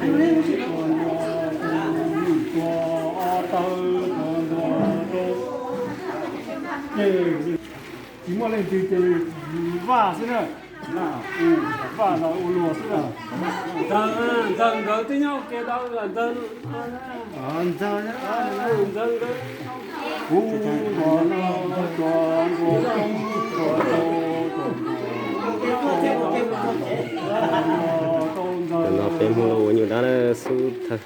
Tsuag ntua tus nyuj tsuag ob tawb, tsuag ntua rau. Ces tsis muaj leej twg ces Vaj xwb na. Vaj los ua luag xwb na. Ntxawg, Ntxawg nkawd twb nyob ua ke tau, Ntxawg, Ntxawg, Ntxawg nkawd. Kuv ntuas no tsuag ntuas coob, ntuas rau, ntuas rau Ntxawg. Tam no peb Hmoob los ua nyuj dab na, xub thawj,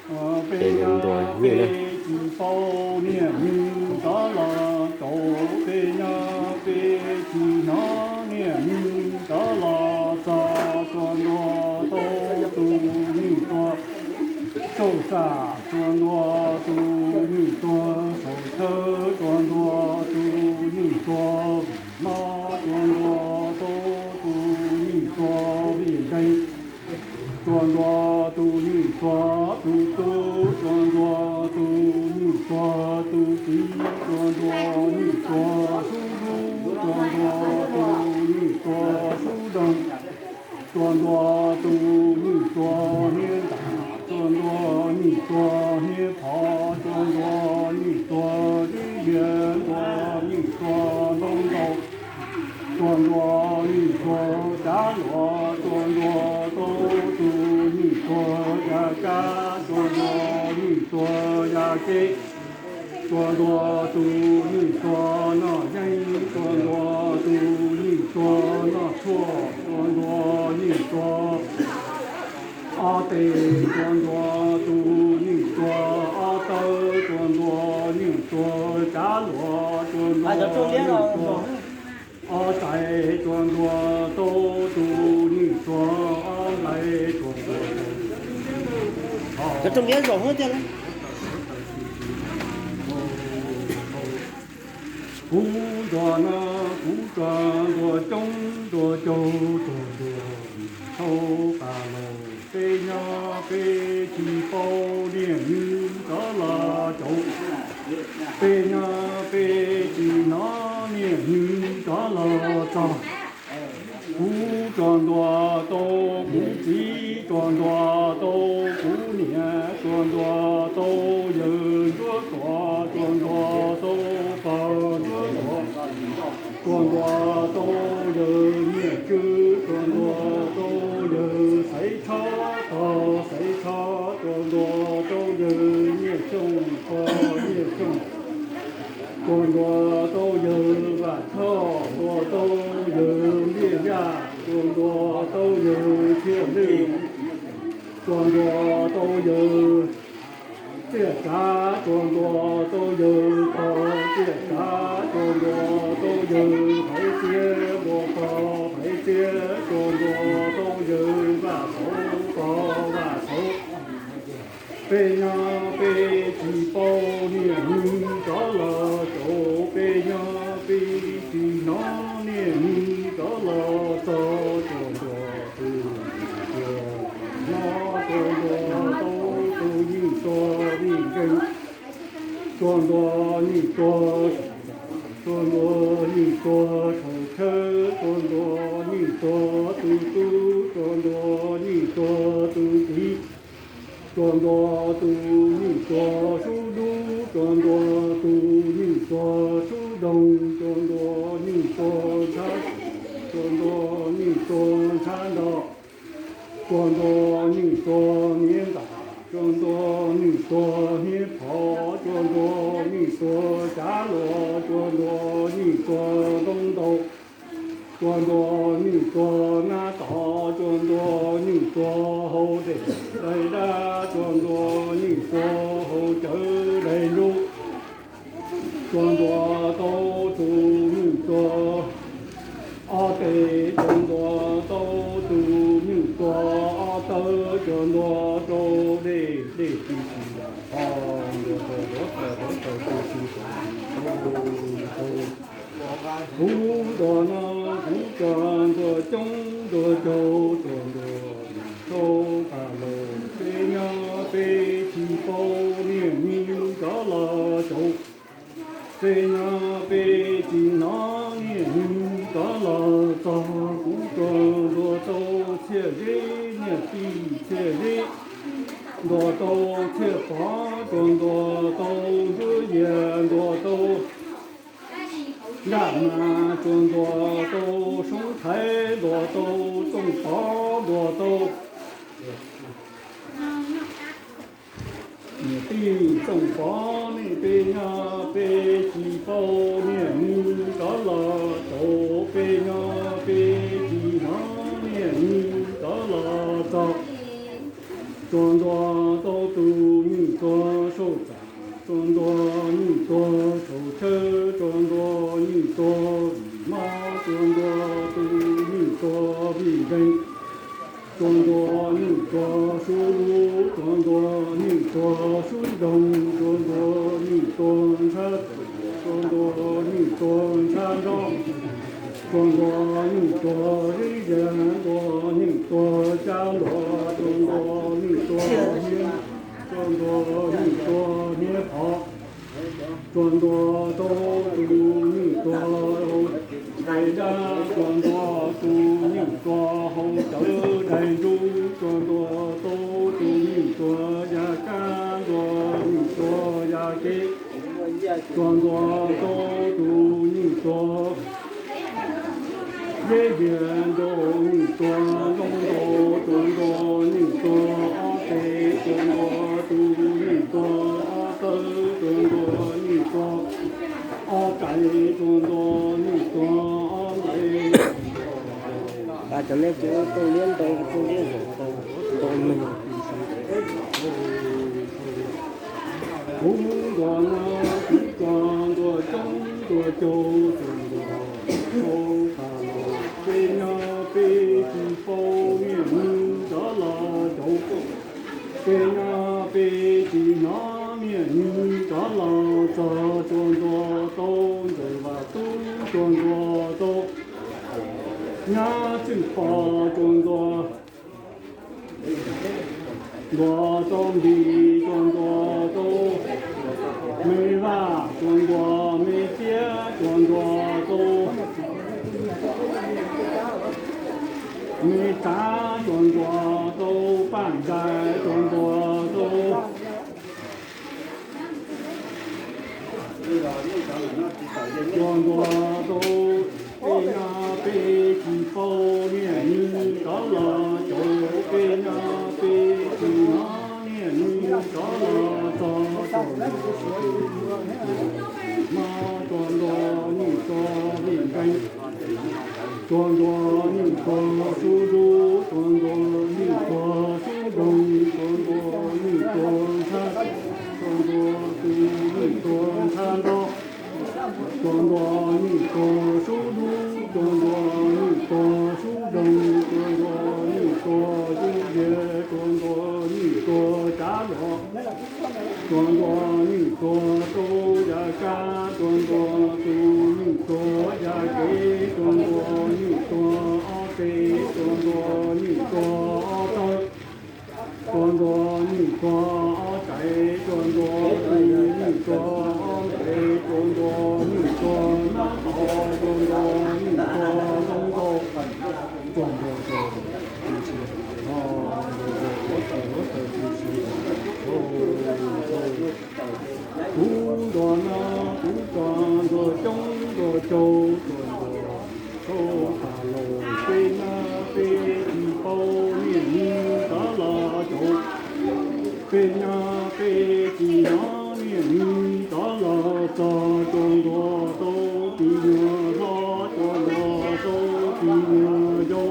peb ces nyob ntuas peb nyuj na. Tsis paub niaj hnub rov los caum, peb nyob peb tsis hnov niaj hnub rov los txog. Tsuag ntuas tau tus nyuj tsuag saum sam, tsuag ntuas tus nyuj tsuag saum chaw, tsuag ntuas tus nyuj tsuag vim mob, tsuag ntuas tau tus nyuj tsuag vim nkeeg. Tsuag ntuas tus nyuj tsuag tus tub, tsuag ntuas tus nyuj tsuag tus txiv, tsuag ntuas nyuj tsuag sub hlub, tsuag ntuas tus nyuj tsuag sub doog, tsuag ntuas tus nyuj tsuag hniav ntas, tsuag ntuas nyuj tsuag hniav phov, tsuag ntuas nyuj tsuag dib liag, ntuas nyuj tsuag ntoo ntau, tsuag ntuas nyuj tsuag cav luas, tsuag ntuas tau tus nyuj tsuag ya kab, tsuag ntuas nyuj tsuag ya ceb, tsuag ntuas tus nyuj tsuag noj yeeb, tsuag ntuas tus nyuj tsuag noj tshuaj, tsuag ntuas nyuj tsuag ob tes, tsuag ntuas tus nyuj tsuag ob tawb, tsuag ntuas nyuj tsuag cav luas, tsuag ntuas nyuj tsuag ob txais, tsuag ntuas tau tus nyuj tsuag ob nplais, tsuag ntuas Cov rooj liab zoo thiab. Kuv ntuas no kuv tsuag ntuas coob ntuas caug, tsuag ntuas thauj tas los, peb nyob peb tsis paub niaj hnub rov los caum, peb nyob peb tsis hnov niaj hnub rov los txog. Kuv tsuag ntuas tau kuv txiv, tsuag ntuas tau kuv niam, tsuag ntuas tau yawg Ntsuab Tuam, tsuag ntuas tau pog Ntsuab Tuam, tsuag ntuas tau yawg Nyiaj Tswb, tsuag ntuas tau yawg Xaiv Tshob, pog Xaiv Tshob, tsuag ntuas tau yawg Nyiaj Xyooj, pog Nyiaj Xyooj, tsuag ntuas tau yawg Vaj Choj, ntuas tau yawg Ntiaj Yaj, tsuag ntuas tau yawg Txhiaj Lwj, tsuag ntuas tau yawg Txiaj Tsav, tsuag ntuas tau yawg pog Txiaj Tsav, tsuag ntuas tau yawg Faiv Txiab, ntuas pog Faiv Txiab, tsuag ntuas tau yawg Vaj Xauv, pog Vaj Xauv. Peb nyob peb tsis paub niaj hnub rov los caum, peb nyob peb tsis hnov niaj hnub rov los txog. Tsuag ntuas tus nyuj tsuag, nyob tsuag ntuas tau tus nyuj tsuag vij nkeeg, tsuag ntuas nyuj tsuag, tsuag ntuas nyuj tsuag saum chaw, tsuag ntuas nyuj tsuag tus tub, tsuag ntuas nyuj tsuag tus txiv, tsuag ntuas tus nyuj tsuag sub dub, tsuag ntuas tus nyuj tsuag sub doog, tsuag ntuas nyuj tsuag ntshav, tsuag ntuas nyuj tsuag ntshav nto, tsuag ntuas nyuj tsuag hniav ntas, tsuag ntuas nyuj tsuag hniav phov, tsuag ntuas nyuj tsuag cav luas, tsuag ntuas nyuj tsuag ntoo ntau, tsuag ntuas nyuj tsuag nab tod, tsuag ntuas nyuj tsuag hauv dej daig dab, tsuag ntuas nyuj tsuag hauv cawv daig nruab, tsuag ntuas tau tus nyuj tsuag ob teg, tsuag ntuas tau tus nyuj tsuag ob tawb, tsuag ntuas rau dej, dej tsis tsis ho, ntuas rau rov taws, rov taws tsis tsis ho. Kuv ntuas no kuv tsuag ntuas coob ntuas caug, tsuag ntuas thauj tas los, peb nyob peb tsis paub niaj hnub rov los caum, peb nyob peb tsis hnov niaj hnub rov los txog. Kuv tsuag ntuas tau Txhiaj Zeb, niaj tij Txhiaj Zeb, ntuas tau Txhiaj Pov, tsuas ntuas tau Ntsuab Yias, ntuas tau Nraj Mas, tsuas ntuas tau Soob Thaiv, ntuas tau Txooj Pov, ntuas tau niam tij Txooj Pov, nej peb nyob peb tsis paub niaj hnub rov los caum, peb nyob peb tsis hnov niaj hnub rov los txog. Tsuas ntuas tau tus Nyeej Tuag saum txaj, tsuas ntuas Nyeej Tuag saum chaw, tsuas ntuas Nyeej Tuag vim mob, tsuas ntuas tus Nyeej Tuag vim nkeeg, tsuas ntuas Nyeej Tuag sub lub, tsuas ntuas Nyeej Tuag sub nroog, tsuas ntuas Nyeej Tuag ntshav txawm, tsuas ntuas Nyeej Tuag ntshav nroj, tsuas ntuas Nyeej Tuag zeb zag, ntuas Nyeej Tuag cab luas, tsuas ntuas Nyeej Tuag hniav, tsuas ntuas Nyeej Tuag hniav phov, tsuas ntuas tau tus Nyeej Tuag hau daim dab, tsuas ntuas tus Nyeej Tuag hau cawv daim ntsub, tsuas ntuas tau tus Nyeej Tuag ya kab, ntuas Nyeej Tuag ya kev, tsuas ntuas tau tus Nyeej Tuag zeb ziag, ntuas Nyeej Tuag ntoo ntaus, tsuas ntuas Nyeej Tuag ob teg, tsuas ntuas tus Nyeej Tuag ob tawb, tsuas ntuas Nyeej Tuag ob rais, tsuas ntuas Nyeej Tuag ob ntais. Cov nej kuv tuaj liab ntoo, tuaj liab zaum tau, tau neeg. Kuv ntuas no, kuv tsuas ntuas coob ntuas caug, tsuas ntuas sau tas los, peb nyob peb tsis paub niaj hnub rov los caum, peb nyob peb tsis hnov niaj hnub rov los txog, tsuas ntuas tau Ntxawm Vaj Tub, tsuas ntuas tau Nyab Txwj Pov, tsuas ntuas, ntuas tau Npis, tsuas ntuas tau Me Vaj, tsuas ntuas Me Tiab, tsuas ntuas tau Me Tsav, tsuas ntuas tau Paj Ntais, tsuas ntuas tau, tsuas ntuas tau peb nyob peb tsis paub niaj hnub rov los caum, peb nyob peb tsis hnov niaj hnub rov los txog, tsuas ntuas tus mob, tsuas ntuas Nyeej Tuag vim nkeeg, tsuas ntuas Nyeej Tuag sub lub, tsuas ntuas Nyeej Tuag sub nroog, tsuas ntuas Nyeej Tuag ntshav, tsuas ntuas tus Nyeej Tuag ntshav nroj, tsuas ntuas Nyeej Tuag sub lub, tsuas ntuas Nyeej Tuag sub nroog, tsuas ntuas Nyeej Tuag zeb ziag, tsuas ntuas Nyeej Tuag cab luas, tsuas ntuas Nyeej Tuag tau ya kab, tsuas ntuas tus Nyeej Tuag ya kev, tsuas ntuas Nyeej Tuag ob teg, tsuas ntuas Nyeej Tuag ob tawb, tsuas ntuas Nyeej Tuag ob rais, tsuas ntuas tus Nyeej Tuag ob ntais, tsuas ntuas Nyeej Tuag nab tod, tsuas ntuas Nyeej Tuag zoo nkauj, tsuas ntuas tau tus Tswv, tsuas ntuas tau tus Tswv. Kuv ntuas no, kuv tsuas ntuas coob ntuas caug, tsuas ntuas sau tas los, peb nyob peb tsis paub niaj hnub rov los caum, peb nyob peb tsis hnov niaj hnub rov los txog, tsuas ntuas tau tus nyuag hlob, tsuas ntuas tau tus nyuag yau,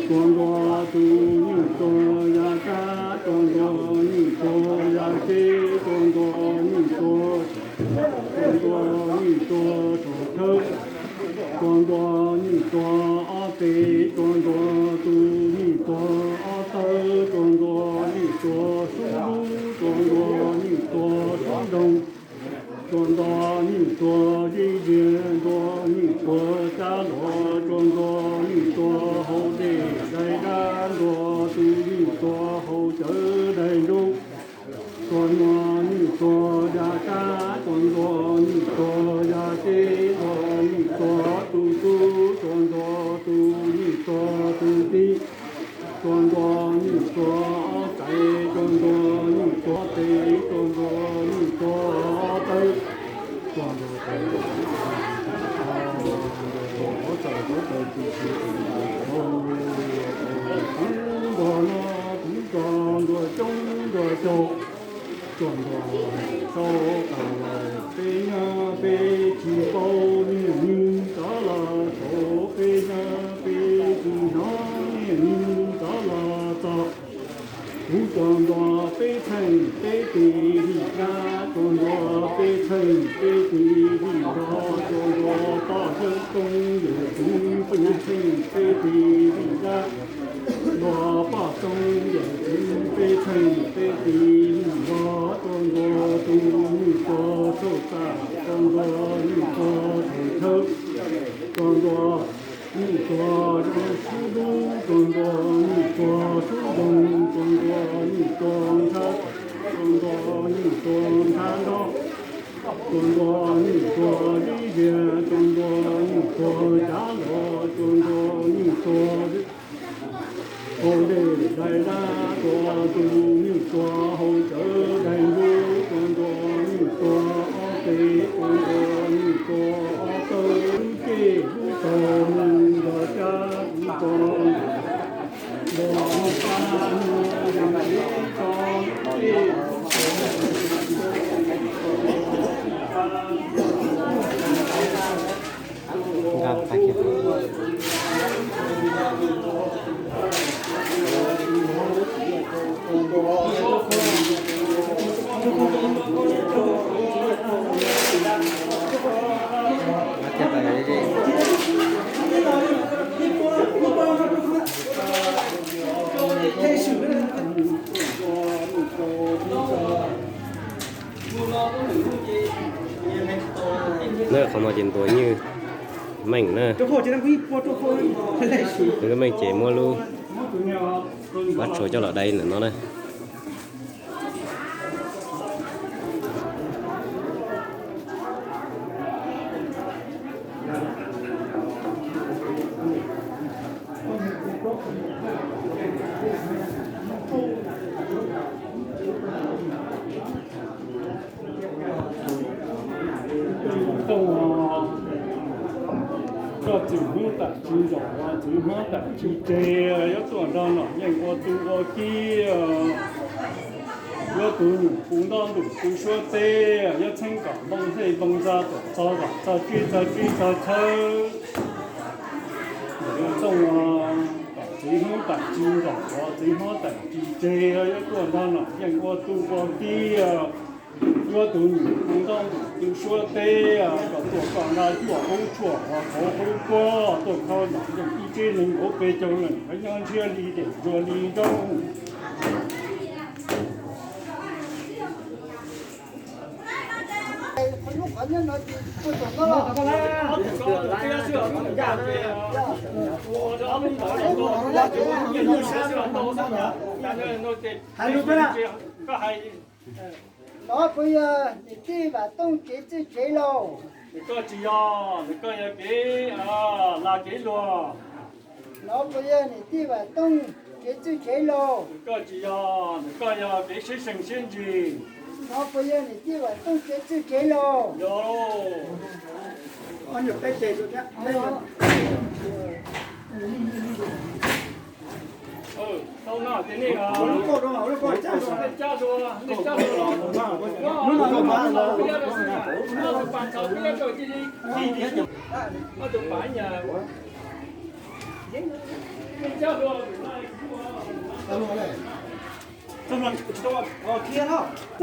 tsuas ntuas tus Nyeej Tuag ya kab, tsuas ntuas Nyeej Tuag ya kev, tsuas ntuas Nyeej Tuag, tsuas ntuas Nyeej Tuag saum chaw, tsuas ntuas Nyeej Tuag ob teg, tsuas ntuas tus Nyeej Tuag ob tawb, tsuas ntuas Nyeej Tuag sub lub, tsuas ntuas Nyeej Tuag sub nroog, tsuas ntuas Nyeej Tuag zeb ziag, ntuas Nyeej Tuag cab luas, tsuas ntuas Nyeej Tuag hau dej daim dab, ntuas tus Nyeej Tuag hau cawv daim ntsub, tsuas ntuas Nyeej Tuag ya kab, tsuas ntuas Nyeej Tuag ya kev, ntuas Nyeej Tuag tus tub, tsuas ntuas tus Nyeej Tuag tus tij, tsuas ntuas Nyeej Tuag ob rais, Tes tuaj ntua nyuj tuaj taw, tuaj ntua taw, tuaj ntua taw, kuv ntua no kuv ntua, ntua coob ntua coob, tuaj ntua sau tas lawm peb nyab peb tsis paub niaj hnub rov los saud, peb nyab peb tsis hnov niaj hnub rov los txog. Kuv tuaj ntua peb txheej peb tis li dab, tuaj ntua peb txheej peb tis li nrog, tuaj ntua poj xeeb koob yawm txiv peb txheej peb tis li dab, ntua poj xeeb yawm txiv peb txheej peb tis li nrog, tuaj ntua tus nyuj tuaj txhauj tag, tuaj ntua nyuj tuaj thaum thawj, tuaj ntua nyuj tuaj zoo sub dub, tuaj ntua nyuj tuaj sub ntoos, tuaj ntua nyuj tuaj ntshav, tuaj ntua nyuj tuaj ntshav nrog, tuaj ntua nyuj tuaj zib zias, tuaj ntua nyuj tuaj cav los, tuaj ntua nyuj tuaj hauv dej daig dab, tuaj tus nyuj tuaj hauv cawv daig ntuj, tuaj ntua nyuj tuaj ob peb, tuaj ntua nyuj tuaj ob tawb, lub cej lub taug mus nrog cab kuv tuaj ntua nyuj tuaj mus cej. Na qhov no ces ntuas nyuj meej na. Nws lub meej ces muab lub vab tshuam coj los dai ntawm no na. Koj txwm hnub tawm tsis ntaus, txwv hnub tawm tsis tseg, yuav tuaj nrog nom yeej ua tu ua kiv, yuav tus nyuj pu ntaub ntuj tu suab teb, yuav txheeb kom npoo hlej npoo ntxa tuam txog vam txog tsib txog tsib txog chaw. Txooj, txwv hnub tawm tsis ntaus, txwv hnub tawm tsis tseg, yuav tuaj nrog nom yeej ua tu ua kiv, yuav tus nyuj pu ntaub ntuj tu suab teb, kom tuaj koj nra cuaj hub tshuaj hauv hub kuab, tuaj kho nom yeej ib tsev neeg nkaum peb caug leej, nyob ntshiab li dej zuag li nroo. Nov puas yog niam tij Vam Tooj kev txwj kev laus? Nws koj tsis yog, nws koj yog kev lag kev luag. Nov puas yog niam tij Vam Tooj kev txwj kev laus? Nws koj tsis yog, nws koj yog kev siab seeg siab ntsig. Nov puas yog niam tij Vam Tooj kev txwj kev laus? Yog. Tau no ces nej cab dua, nej cab dua los, tus pas txhaum peb cab dua cia li, tus pas nyas, nej cab dua. Tsis tau khiav no.